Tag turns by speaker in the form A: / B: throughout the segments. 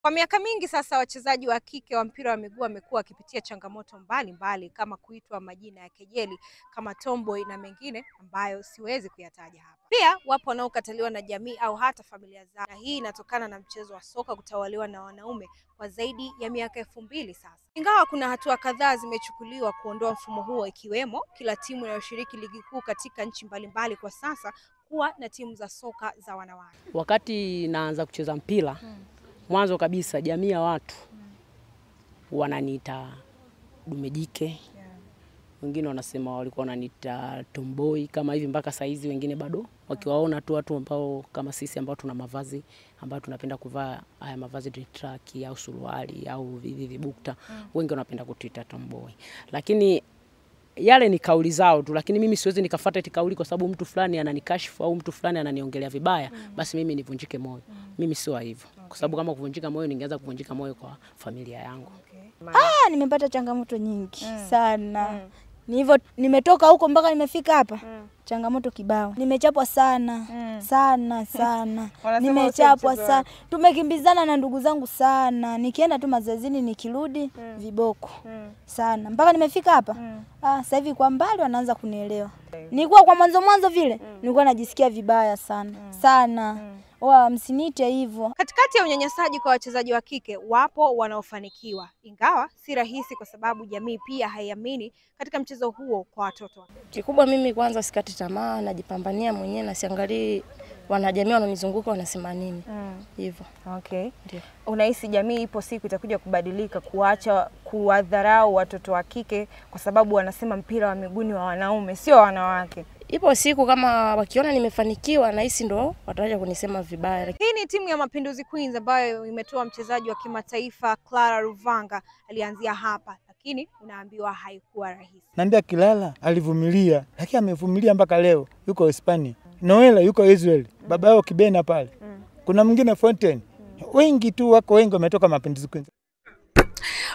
A: Kwa miaka mingi sasa wachezaji wa kike wa mpira wa miguu wamekuwa wakipitia changamoto mbalimbali kama kuitwa majina ya kejeli kama tomboy na mengine ambayo siwezi kuyataja hapa. Pia wapo wanaokataliwa na jamii au hata familia zao, na hii inatokana na mchezo wa soka kutawaliwa na wanaume kwa zaidi ya miaka 2000 sasa. Ingawa kuna hatua kadhaa zimechukuliwa kuondoa mfumo huo, ikiwemo kila timu inayoshiriki ligi kuu katika nchi mbalimbali kwa sasa kuwa na timu za soka za wanawake.
B: Wakati naanza kucheza mpira, mwanzo kabisa jamii ya watu wananiita dume jike. Wengine wanasema walikuwa wananiita tomboy kama hivi mpaka saizi, wengine bado wakiwaona tu watu ambao kama sisi ambao tuna mavazi ambao tunapenda kuvaa haya mavazi track au suruali au hivi vibukta, wengi wanapenda kutuita tomboy. Lakini yale ni kauli zao tu, lakini mimi siwezi nikafuata eti kauli kwa sababu mtu fulani ananikashifu au mtu fulani ananiongelea vibaya, basi mimi nivunjike moyo. Mimi sio hivyo. Kwa sababu kama kuvunjika moyo ningeanza kuvunjika moyo kwa familia yangu.
C: Nimepata changamoto nyingi sana. Nilivyo nimetoka huko mpaka nimefika hapa. Changamoto kibao. Nimechapwa sana, sana sana. Nimechapwa sana. Tumekimbizana na ndugu zangu sana. Nikienda tu mazoezini nikirudi viboko sana. Mpaka nimefika hapa. Sasa hivi kwa mbali wanaanza kunielewa. Nilikuwa kwa mwanzo vile, nilikuwa najisikia vibaya sana. Sana. Msiniite hivyo.
A: Katikati ya unyanyasaji kwa wachezaji wa kike wapo wanaofanikiwa, ingawa si rahisi kwa sababu jamii pia haiamini katika mchezo huo kwa watoto.
D: Kikubwa mimi kwanza sikati tamaa, najipambania mwenyewe na siangalii wanajamii wananizunguka wanasema nini. Hivyo.
E: Okay. Ndio. Unahisi jamii ipo siku itakuja kubadilika, kuacha kuwadharau watoto wa kike kwa sababu wanasema mpira wa miguu ni wa wanaume sio wanawake?
D: Ipo siku kama wakiona nimefanikiwa nahisi ndo wataacha kunisema vibaya.
A: Hii ni timu ya Mapinduzi Queens ambayo imetoa mchezaji wa kimataifa Clara Ruvanga. Alianzia hapa lakini unaambiwa haikuwa rahisi.
F: Naambia Kilala alivumilia, lakini amevumilia mpaka leo yuko Hispania. Noela yuko Israel, baba yao Kibena pale. Kuna mwingine Fontaine. Wengi tu wako wengi wametoka Mapinduzi Queens.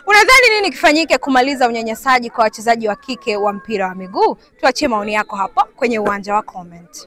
A: Unadhani nini kifanyike kumaliza unyanyasaji kwa wachezaji wa kike wa mpira wa miguu? Tuachie maoni yako hapo kwenye uwanja wa comment.